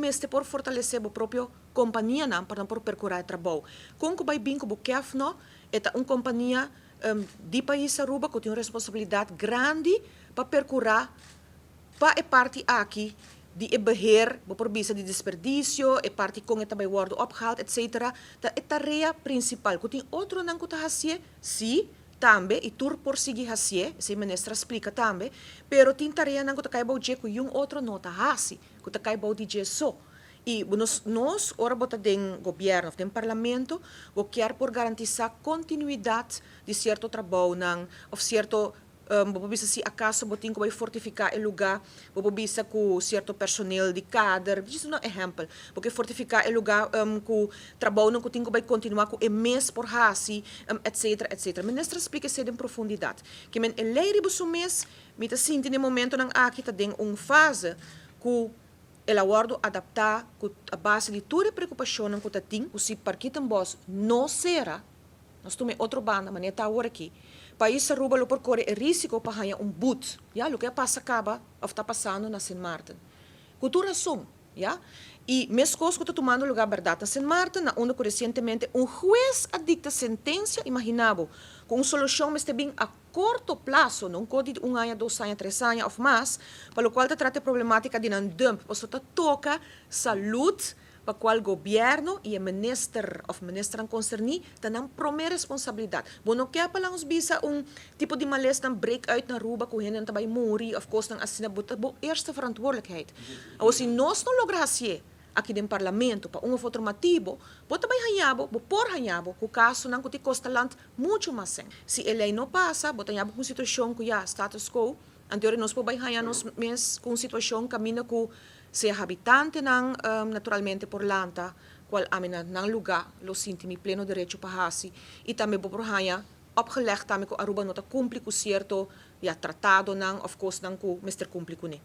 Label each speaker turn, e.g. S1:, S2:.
S1: mester por fortalesé bo propio kompanianan pa nan por perkurá e trabou. Kon ku bai bin ku bo ke òf no, e ta un kompania di pais Aruba ku tin un responsabilidat grandi pa perkurá pa e parti aki di e beheer, bo por bisa di desperdisio, e parti kon e ta bai wòrdu opgehaald, etc. Ta e tarea prinsipal. Ku tin otronan ku ta hasié? Sí, tambe, i tur por sigui hasié, esei minister a splika tambe, pero tin tareanan ku ta kai bou dje ku yun otro no ta hasi, ku ta kai bou di dje so. I nos, nos ora bo ta den gobièrnu òf den parlamento, bo kier por garantisá kontinuidat di sierto trabounan òf sierto. Bo por bisa si akaso bo tin ku bai fortifiká e lugá, bo por bisa ku sierto personel di kader, djis un ehèmpel, bo ke fortifiká e lugá ku trabounan ku tin ku bai kontinuá ku e mes por hasi, etsetera, etsetera. Minister a splika esei den profundidat. Ke men e lei riba su mes, mi ta sinti den momentonan aki ta den un fase ku el a wòrdu adaptá ku a base di tur e preokupashonnan ku ta tin, ku si Parkietenbos no sera, Nos tuma e otro banda, manera ta awor aki. Pais Aruba lo por kore e risiko pa haña un but, ya, loke a pasa kaba òf ta pasando na Sint Maarten. Ku tur rason, ya. I meskos ku ta tumando lugá bèrdat na Sint Maarten, na unda ku resientemente un hues a dikta sentensia, imaginá bo, ku un solushon mester bin a korto plaso, no un kos di un aña, dos aña, tres aña òf mas, pa lokual ta trata e problematika di nan dump, pasobra ta toka salud pa cual gobierno y e minister of ministernan concerni ta nan prome responsabilidad. Bo no kier pa lanos bisa un tipo di malesnan break uit na Aruba cu hendenan ta bay muri of cosnan asina, bo ta bo eerste verantwoordelijkheid. Awor si nos no logra hacié aki den parlamento pa un of otro matibo, bo ta bay haña bo, bo por haña bo cu casonan cu tin costa land mucho mas sen. Si e ley no pasa, bo ta haña bo cu un situacion cu ya, status quo, anteori nos por bay haña nos mes cu un situacion caminda cu Sea habitantenan naturalmente por lanta cual ami na nan luga lo sinti mi pleno derecho pa haci y tambe bo por haña opgelegd tambe cu Aruba no ta cumpli cu cierto ya tratadonan of cosnan cu mester cumpli cune.